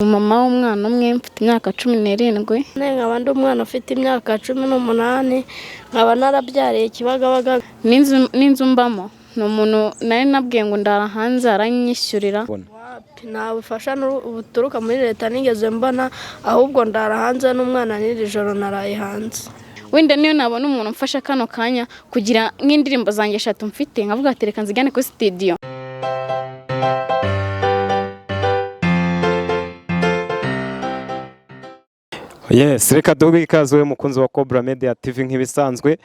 Mama w'umwana umwe, mfite imyaka 17. Nkaba ndi umwana ufite imyaka 18, nkaba narabyariye Kibagabaga. N'inzu mbamo ni umuntu nari nabwiye ngo ndara hanze, aranyishyurira. Nta bufasha buturuka muri leta nigeze mbona, ahubwo ndara hanze n'umwana, n'iri joro naraye hanze. Wenda niyo nabona umuntu umfasha kano kanya kugira nk'indirimbo zanjye eshatu mfite, nkavuga ati reka nzijyane kuri sitidiyo. Yes, reka duhe ikaze we mukunzi wa Cobra Media TV nk'ibisanzwe.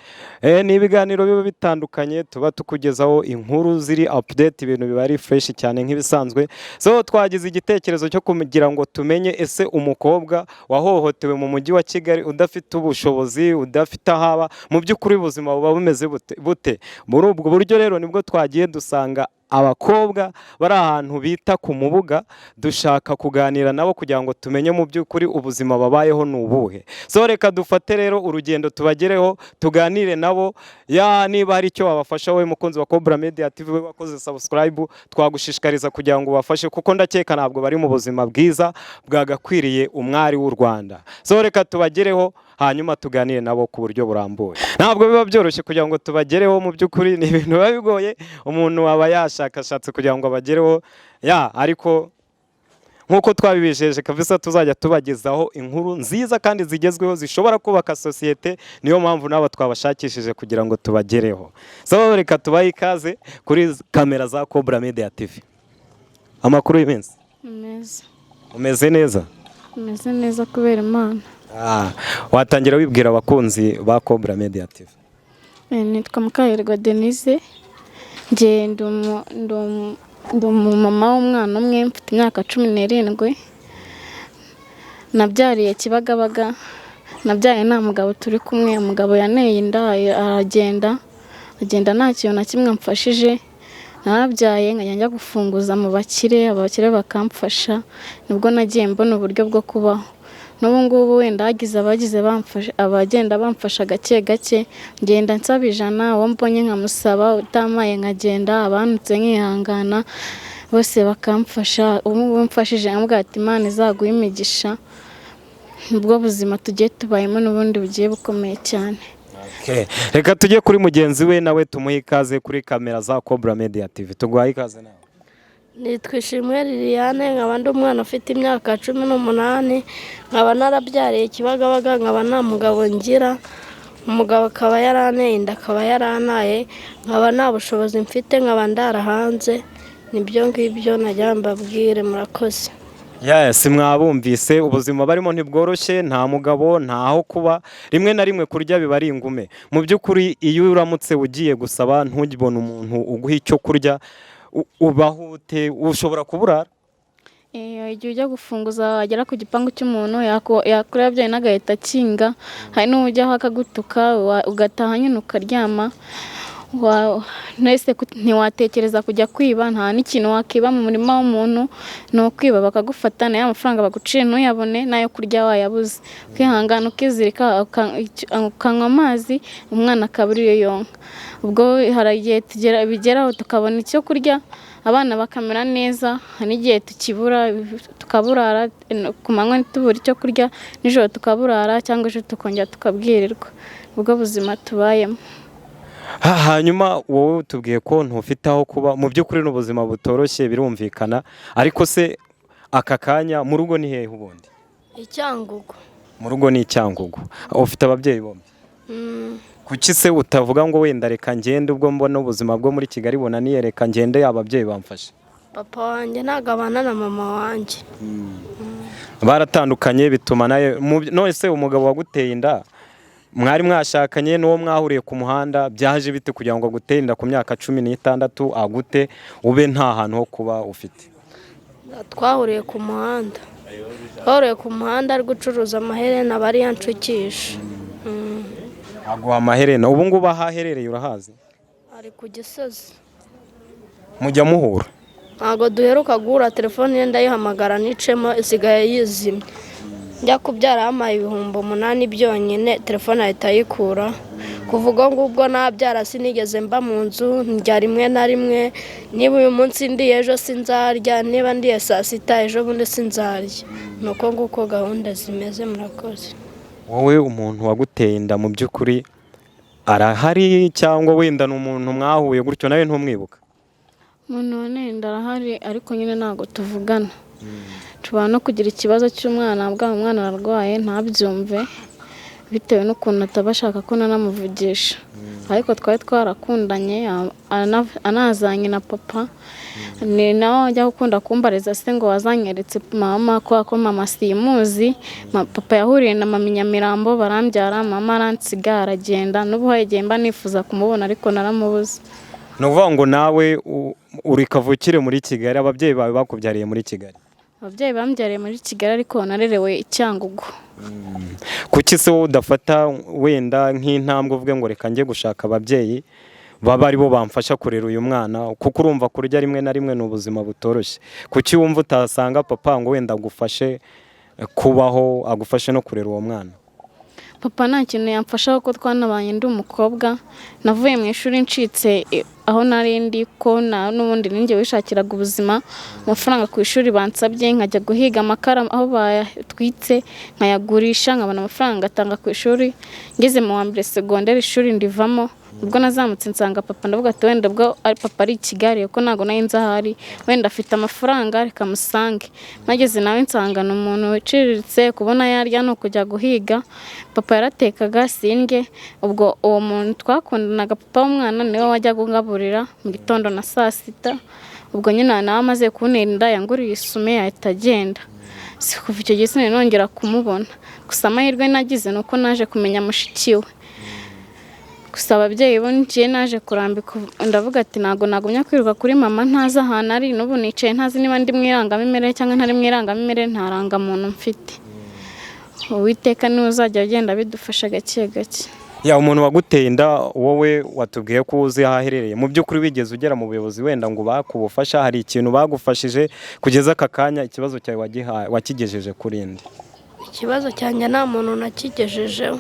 Ni ibiganiro biba bitandukanye tuba tukugezaho inkuru ziri update, ibintu biba ari fresh cyane nk'ibisanzwe. So twagize igitekerezo cyo kugira ngo tumenye ese umukobwa wahohotewe mu mujyi wa Kigali, udafite ubushobozi, udafite aho aba, mu by'ukuri ubuzima buba bumeze bute? Muri ubwo buryo rero nibwo twagiye dusanga abakobwa bari ahantu bita ku Mubuga, dushaka kuganira nabo kugira ngo tumenye mu by'ukuri ubuzima babayeho ni ubuhe. So reka dufate rero urugendo tubagereho, tuganire nabo, ya niba hari icyo wabafasha wowe mukunzi wa Cobra Media TV, we wakoze subscribe, twagushishikariza kugira ngo ubafashe, kuko ndakeka ntabwo bari mu buzima bwiza bwagakwiriye umwari w'u Rwanda. So reka tubagereho hanyuma tuganire nabo ku buryo burambuye. Ntabwo biba byoroshye kugira ngo tubagereho, mu by'ukuri ni ibintu biba bigoye, umuntu aba yashakashatse kugira ngo abagereho ya, ariko nk'uko twabibijeje kabisa tuzajya tubagezaho inkuru nziza kandi zigezweho zishobora kubaka sosiyete, niyo mpamvu nabo twabashakishije kugira ngo tubagereho. So reka tubahe ikaze kuri kamera za Cobra Media TV. Amakuru y'iminsi? Meza. Umeze neza? Meze neza kubera Imana. Watangira wibwira abakunzi ba Cobra Media TV. Nitwa Mukahirwa Denise, njye ndi umumama w'umwana umwe, mfite imyaka 17, nabyariye Kibagabaga, nabyaye nta mugabo turi kumwe, umugabo yanteye inda aragenda, agenda nta kintu na kimwe amfashije, narabyaye nkajya njya gufunguza mu bakire, abakire bakamfasha, nibwo nagiye mbona uburyo bwo kubaho. N'ubu ngubu wenda hagize abagize bamfasha, abagenda bamfasha gake gake, ngenda nsaba 100, uwo mbonye nkamusaba, utamaye nkagenda, abantutse nkihangana, bose bakamfasha. Ubu ngubu mfashije nkamubwira ati Imana izaguhe imigisha, nibwo buzima tugiye tubayemo n'ubundi bugiye bukomeye cyane. Okay. Reka tujye kuri mugenzi we nawe tumuhe ikaze kuri kamera za Cobra Media TV. Tuguhaye ikaze nawe. Nitwa Ishimwe Liliane, nkaba ndi umwana ufite imyaka 18, nkaba narabyariye Kibagabaga, nkaba nta mugabo ngira, umugabo akaba yaranteye inda, akaba yarantaye, nkaba nta bushobozi mfite, nkaba ndara hanze. Nibyo ngibyo nagira mbabwire, murakoze. Yes, mwabumvise ubuzima barimo ntibworoshye, nta mugabo, ntaho kuba, rimwe na rimwe kurya biba ari ingume. Mu by'ukuri iyo uramutse ugiye gusaba ntugibone umuntu uguha icyo kurya, ubaho ute? Ushobora kuburara. Igihe ujya gufunguza wagera ku gipangu cy'umuntu yakureba byonyine agahita akinga, hari n'ujyaho akagutuka, ugataha nyine ukaryama. Nese ntiwatekereza kujya kwiba, nta n'ikintu wakiba mu murima w'umuntu, ni ukwiba bakagufata, nayo amafaranga baguciye ntuyabone, n'ayo kurya wayabuze. Ukihangana ukizirika, ukanywa amazi, umwana akaba ariyo yonka. Ubwo hari igihe bigeraho tukabona icyo kurya, abana bakamera neza, hari n'igihe tukibura, tukaburara, ku manywa ntitubure icyo kurya, nijoro tukaburara cyangwa ejo tukongera tukabwirirwa. Ubwo buzima tubayemo. Hanyuma wowe utubwiye ko ntufite aho kuba, mu by'ukuri ni ubuzima butoroshye birumvikana, ariko se aka kanya mu rugo ni hehe ubundi? Icyangugu. Mu rugo ni Icyangugu. Ufite ababyeyi bombi? Kuki se utavuga ngo wenda reka ngende, ubwo mbona ubuzima bwo muri Kigali bunaniye, reka ngende ababyeyi bamfashe? Papa wanjye ntabwo abana na mama wanjye. Baratandukanye bituma nawe, none se umugabo waguteye inda mwari mwashakanye n'uwo mwahuriye ku muhanda, byaje bite kugira ngo agutere inda ku myaka 16, agute ube nta hantu ho kuba ufite? Twahuriye ku muhanda. Twahuriye ku muhanda ari gucuruza amaherena, bari yanshukisha. Aguha amaherena. Ubu ngubu aho aherereye urahazi? Ari ku Gisozi. Mujya muhura? Ntabwo duheruka guhura, telefone ye ndayihamagara nicemo, isigaye yizimye. Njya kubyara yampaye 8000 byonyine, telefone ahita ayikura. Kuva ubwo ngubwo nabyara sinigeze mba mu nzu, ndya rimwe na rimwe. Niba uyu munsi ndiye, ejo sinzarya. Niba ndiye saa sita, ejo bundi sinzarya. Ni uko nguko gahunda zimeze. Murakoze. Wowe, umuntu waguteye inda mu by'ukuri arahari, cyangwa wenda ni umuntu mwahuye gutyo nawe ntumwibuka? Umuntu wanteye inda arahari, ariko nyine ntabwo tuvugana. Nshobora no kugira ikibazo cy'umwana, bwa umwana ararwaye ntabyumve, bitewe n'ukuntu ataba ashaka ko nanamuvugisha. Ariko twari twarakundanye, anazanye na papa. Ni nawe ajya gukunda kumbariza se ngo wazanyeretse mama, kubera ko mama simuzi. Papa yahuriye na mama i Nyamirambo barambyara, mama aransiga aragenda. N'ubu hari igihe mba nifuza kumubona, ariko naramubuze. Ni ukuvuga ngo nawe uri kavukire muri Kigali, ababyeyi bawe bakubyariye muri Kigali? Ababyeyi bambyariye muri Kigali, ariko narerewe i Cyangugu. Kuki se wowe udafata wenda nk'intambwe uvuge ngo reka njye gushaka ababyeyi baba aribo bamfasha kurera uyu mwana? Kuko urumva kurya rimwe na rimwe ni ubuzima butoroshye. Kuki wumva utasanga papa ngo wenda agufashe kubaho, agufashe no kurera uwo mwana? Papa nta kintu yamfasha, kuko twanabanye ndi umukobwa. Navuye mu ishuri ncitse, aho nari ndi ko n'ubundi ninjye wishakiraga ubuzima. Amafaranga ku ishuri bansabye, nkajya guhiga amakara aho bayatwitse, nkayagurisha, nkabona amafaranga ngatanga ku ishuri. Ngeze mu wa mbere segonderi, ishuri ndivamo. Ubwo nazamutse nsanga papa, ndavuga ati wenda ubwo ari papa ari i Kigali, kuko ntabwo nari nzi aho ari, wenda afite amafaranga, reka musange. Nageze nawe nsanga ni umuntu uciriritse, kubona yarya ni ukujya guhiga. Papa yaratekaga sindye. Ubwo uwo muntu twakundanaga, papa w'umwana, niwe wajyaga ungaburira mu gitondo na saa sita. Ubwo nyine nawe amaze kuntera inda, yanguriye isume ahita agenda. Si kuva icyo gihe sinari nongera kumubona. Gusa amahirwe nagize ni uko naje kumenya mushiki we. Gusa ababyeyi bo ngiye naje kurambika, ndavuga ati ntabwo nagumya kwiruka kuri mama ntazi ahantu ari. N'ubu nicaye ntazi niba ndi mu irangamimerere cyangwa ntari mu irangamimerere, nta rangamuntu mfite. Uwiteka niwe uzajya agenda bidufasha gake gake. Ya, umuntu waguteye inda wowe watubwiye ko uzi aho aherereye. Mu by'ukuri wigeze ugera mu buyobozi wenda ngo bake ubufasha? Hari ikintu bagufashije kugeza aka kanya? Ikibazo cyawe wakigejeje kuri nde? Ikibazo cyanjye nta muntu nakigejejeho.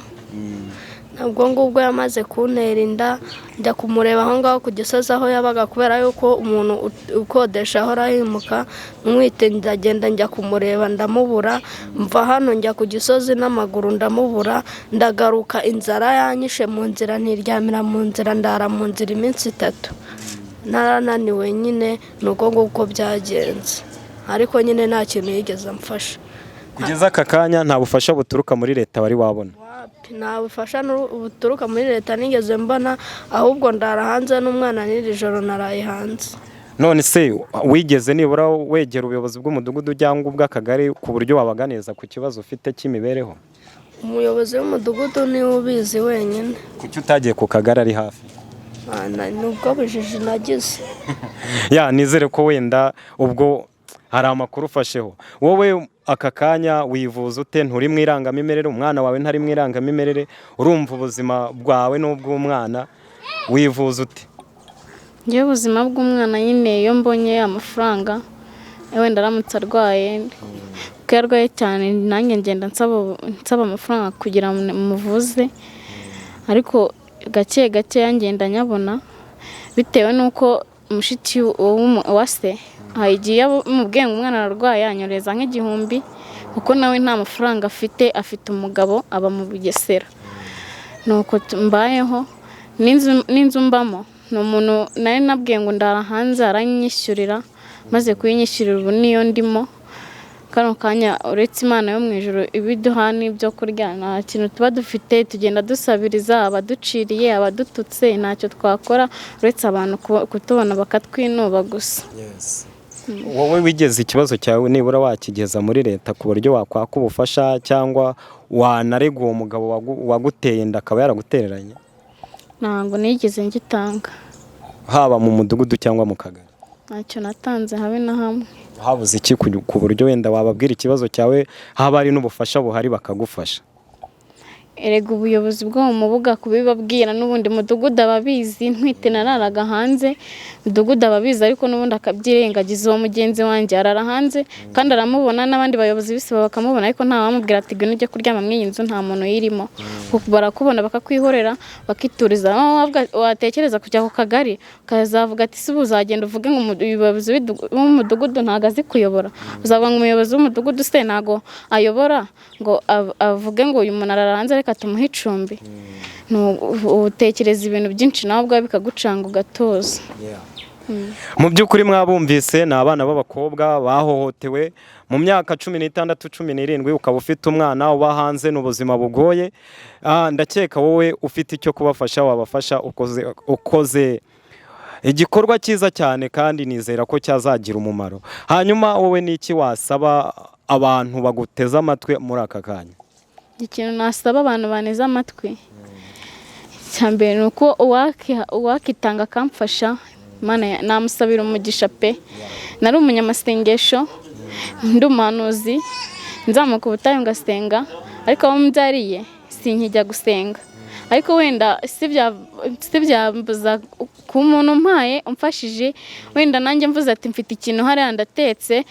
Ntabwo ngubwo yamaze kuntera inda, njya kumureba aho ngaho ku Gisozi aho yabaga, kubera yuko umuntu ukodesha ahora yimuka. Mwite ndagenda njya kumureba, ndamubura. Mva hano njya ku Gisozi n'amaguru, ndamubura. Ndagaruka, inzara yanyishe mu nzira, ntiryamira mu nzira, ndara mu nzira iminsi 3, narananiwe nyine. Ni uko nguko byagenze, ariko nyine nta kintu yigeze amfasha. Kugeza aka kanya nta bufasha buturuka muri leta wari wabona? Wapi, nta bufasha buturuka muri leta nigeze mbona, ahubwo ndara hanze n'umwana, n'iri joro naraye hanze. None se wigeze nibura wegera ubuyobozi bw'umudugudu cyangwa ubw'akagari ku buryo wabaganiriza ku kibazo ufite cy'imibereho? Umuyobozi w'umudugudu niwe ubizi wenyine. Kuki utagiye ku kagari ari hafi? Ni ubwo bujiji nagize. Ya, nizere ko wenda ubwo hari amakuru ufasheho. Wowe aka kanya wivuza ute? Nturi mu irangamimerere, umwana wawe ntari mu irangamimerere. Urumva ubuzima bwawe n'ubw'umwana wivuza ute? Njyewe ubuzima bw'umwana nyine, iyo mbonye amafaranga, wenda aramutse arwaye, kuko iyo arwaye cyane nanjye ngenda nsaba amafaranga kugira ngo muvuze, ariko gake gakeya ngenda nyabona, bitewe n'uko mushiki wa se hari igihe iyo mubwiye ngo umwana ararwaye yanyohereza nk'igihumbi, kuko nawe nta mafaranga afite. Afite umugabo aba mu Bugesera. Nuko mbayeho. N'inzu mbamo ni umuntu nari nabwiye ngo ndara hanze, aranyishyurira. Maze kuyinyishyurira, ubu niyo ndimo kano kanya. Uretse Imana yo mu ijuru ibiduha n'ibyo kurya, nta kintu tuba dufite. Tugenda dusabiriza, abaduciriye, abadututse, ntacyo twakora uretse abantu kutubona bakatwinuba gusa. Wowe wigeze ikibazo cyawe nibura wakigeza muri leta ku buryo wakwaka ubufasha, cyangwa wanarega uwo mugabo waguteye inda akaba yaragutereranye? Ntabwo nigeze ngitanga. Haba mu mudugudu cyangwa mu kagari? Ntacyo natanze habe na hamwe. Habuze iki ku buryo wenda wababwira ikibazo cyawe, haba hari n'ubufasha buhari bakagufasha? Erega ubuyobozi bwo mu Mubuga kubibabwira, n'ubundi mudugudu ababizi, ntwite nararaga hanze, mudugudu ababizi, ariko n'ubundi akabyirengagiza. Uwo mugenzi wanjye arara hanze kandi aramubona, n'abandi bayobozi b'isibo bakamubona, ariko nta wamubwira ati ngwino ujye kuryama muri iyi nzu, nta muntu uyirimo. Barakubona bakakwihorera, bakituriza. Aho watekereza kujya ku kagari, ukazavuga ati: "Si ubu uzagenda uvuge ngo umuyobozi w'umudugudu ntabwo azi kuyobora?" Uzavuga ngo umuyobozi w'umudugudu se ntabwo ayobora, ngo avuge ngo uyu muntu arara hanze, reka tumuhe icumbi? Utekereza ibintu byinshi, nawe ubwawe bikagucanga, ugatuza. Mu by'ukuri mwabumvise, ni abana b'abakobwa bahohotewe mu myaka 16, 17, ukaba ufite umwana uba hanze, ni ubuzima bugoye. Ndakeka wowe ufite icyo kubafasha wabafasha, ukoze igikorwa cyiza cyane kandi nizera ko cyazagira umumaro. Hanyuma wowe ni iki wasaba abantu baguteze amatwi muri aka kanya? Ikintu nasaba abantu banteze amatwi, icya mbere ni uko uwakitanga akamfasha, Imana namusabira umugisha pe. Nari umunyamasengesho, ndi umuhanuzi, nzamuka ubutayu ngasenga, ariko aho mbyariye sinkijya gusenga. Ariko wenda si byambuza ku muntu umpaye, umfashije, wenda nanjye mvuze ati mfite ikintu hariya ndatetse,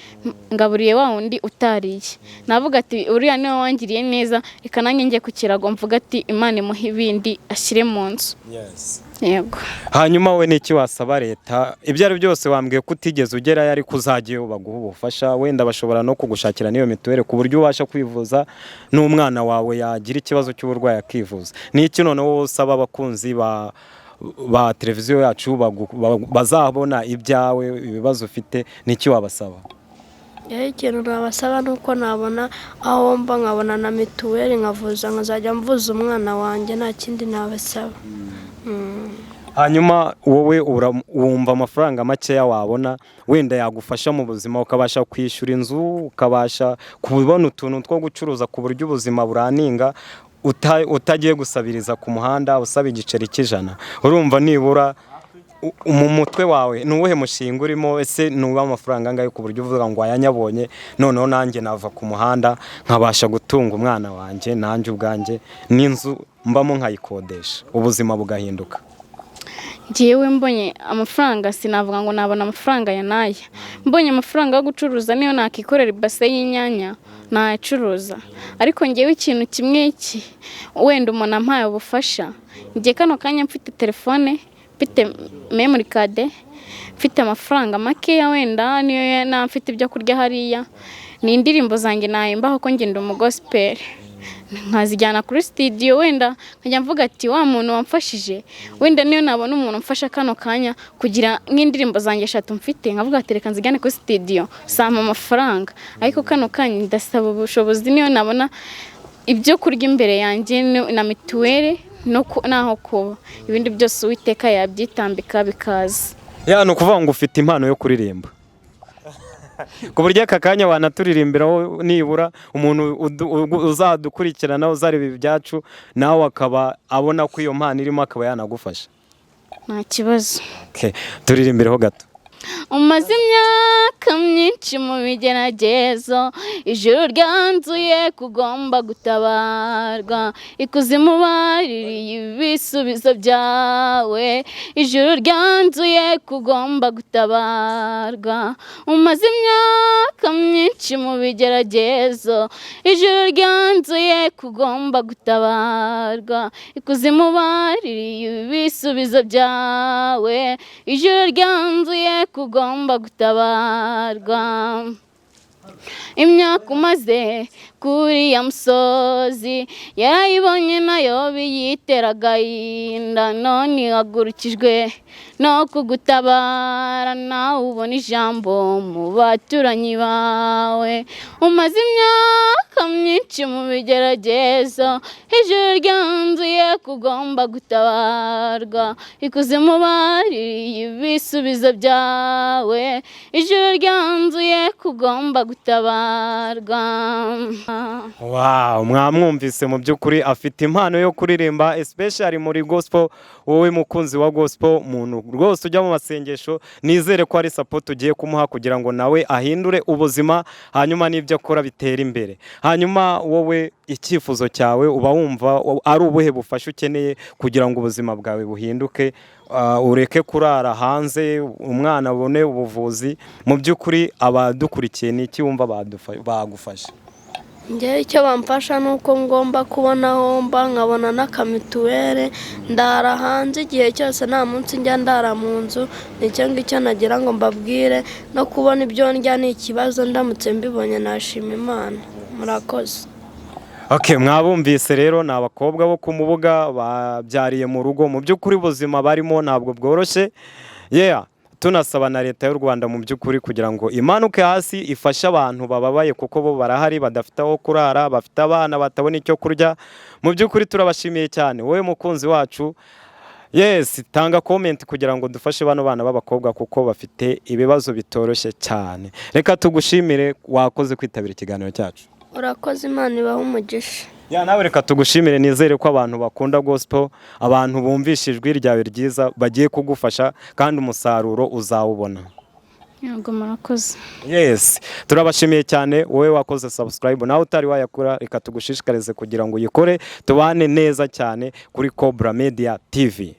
ngaburiye wa wundi utariye, navuga ati uriya niwe wangiriye neza, reka nanjye njye ku kirago mvuga ati Imana imuhe ibindi ashyire mu nzu. Yego. Hanyuma wowe ni iki wasaba leta? Ibyo ari byose wambwiye ko utigeze ugerayo, ariko uzagiye baguha ubufasha, wenda bashobora no kugushakira n'iyo mituweli ku buryo ubasha kwivuza, n'umwana wawe yagira ikibazo cy'uburwayi akivuza. Ni iki noneho wowe usaba abakunzi ba televiziyo yacu bazabona ibyawe, ibibazo ufite, ni iki wabasaba? Rero ikintu nabasaba ni uko nabona aho mba, nkabona na mituweli, nkavuza, nkazajya mvuza umwana wanjye. Nta kindi nabasaba. Hanyuma wowe wumva amafaranga makeya wabona wenda yagufasha mu buzima, ukabasha kwishyura inzu, ukabasha kubona utuntu two gucuruza ku buryo ubuzima buraninga, utagiye gusabiriza ku muhanda usaba igiceri cy'ijana, urumva nibura mu mutwe wawe ni uwuhe mushinga urimo? Ese ni uw'amafaranga angahe ku buryo uvuga ngo ayanyabonye noneho nanjye nava ku muhanda, nkabasha gutunga umwana wanjye, nanjye ubwanjye n'inzu mbamo nkayikodesha, ubuzima bugahinduka? Njyewe mbonye amafaranga, sinavuga ngo nabona amafaranga ya n'aya. Mbonye amafaranga yo gucuruza, niyo nakikorera ibase y'inyanya nayacuruza. Ariko ngewe ikintu kimwe wenda umuntu ampaye ubufasha, njye kano kanya mfite telefone, mfite memory card, mfite amafaranga makeya, wenda niyo naba mfite ibyo kurya hariya, ni indirimbo zanjye nahimbaho, ko ngenda umugospel, nkazijyana kuri studio, wenda nkajya mvuga ati wa muntu wamfashije, wenda niyo nabona umuntu umfasha kano kanya kugira nk'indirimbo zanjye eshatu mfite, nkavuga ati reka nzijyane kuri studio, sampa amafaranga. Ariko kano kanya ndasaba ubushobozi, niyo nabona ibyo kurya imbere yanjye na mituweli n'aho kuba, ibindi byose Uwiteka yabyitambika bikaza. Yeah, ni ukuvuga ngo ufite impano yo kuririmba ku buryo aka kanya wanaturirimbiraho, nibura umuntu uzadukurikirana, uzareba ibyacu, nawe akaba abona ko iyo mpano irimo, akaba yanagufasha. Nta kibazo. Okay, turirimbireho gato. Umaze imyaka myinshi mu bigeragezo, ijuru ryanzuye kugomba gutabarwa, ikuzimu baririye ibisubizo byawe, ijuru ryanzuye kugomba gutabarwa. Umaze imyaka myinshi mu bigeragezo, ijuru ryanzuye kugomba gutabarwa, ikuzimu baririye ibisubizo byawe, ijuru ryanzuye kugomba gutabarwa. Imyaka umaze kuri ya musozi yarayibonye, nayo biyitera agahinda, none ihagurukijwe no kugutabara, nawe ubona ijambo mu baturanyi bawe. Umaze imyaka myinshi mu bigeragezo, ijuru ryanzuye kugomba gutabarwa, ikuzimu baririye ibisubizo byawe, ijuru ryanzuye kugomba gutabarwa. Wow, mwamwumvise, mu by'ukuri afite impano yo kuririmba, especially muri gospel. Wowe mukunzi wa gospel, muntu rwose ujya mu masengesho, nizere ko ari support ugiye kumuha kugira ngo nawe ahindure ubuzima, hanyuma n'ibyo akora bitere imbere. Hanyuma Hanyuma wowe icyifuzo cyawe, uba wumva ari ubuhe bufasha ukeneye kugira ngo ubuzima bwawe buhinduke, ureke kurara hanze, umwana abone ubuvuzi? Mu by'ukuri abadukurikiye, ni iki wumva bagufasha? Njyewe icyo bamfasha ni uko ngomba kubona aho mba, nkabona n'akamituweli. Ndara hanze igihe cyose, nta munsi njya ndara mu nzu. Nicyo ngicyo nagira ngo mbabwire. No kubona ibyo ndya ni ikibazo, ndamutse mbibonye nashima Imana. Murakoze. Okay, mwabumvise rero, ni abakobwa bo ku Mubuga babyariye mu rugo. Mu by'ukuri ubuzima barimo ntabwo bworoshye. Yeah, tunasaba na Leta y'u Rwanda mu by'ukuri kugira ngo imanuke hasi ifashe abantu bababaye, kuko bo barahari badafite aho kurara, bafite abana batabona icyo kurya. Mu by'ukuri turabashimiye cyane. Wowe mukunzi wacu, yes, tanga comment kugira ngo dufashe bano bana b'abakobwa, kuko bafite ibibazo bitoroshye cyane. Reka tugushimire, wakoze kwitabira ikiganiro cyacu. Urakoze, Imana ibahe umugisha. Yeah, nawe reka tugushimire. Nizere ko abantu bakunda gospel, abantu bumvisha ijwi ryawe ryiza, bagiye kugufasha kandi umusaruro uzawubona. Yego, murakoze. Yes, turabashimiye cyane. Wowe wakoze subscribe, nawe utari wayakora, reka tugushishikarize kugira ngo uyikore, tubane neza cyane kuri Cobra Media TV.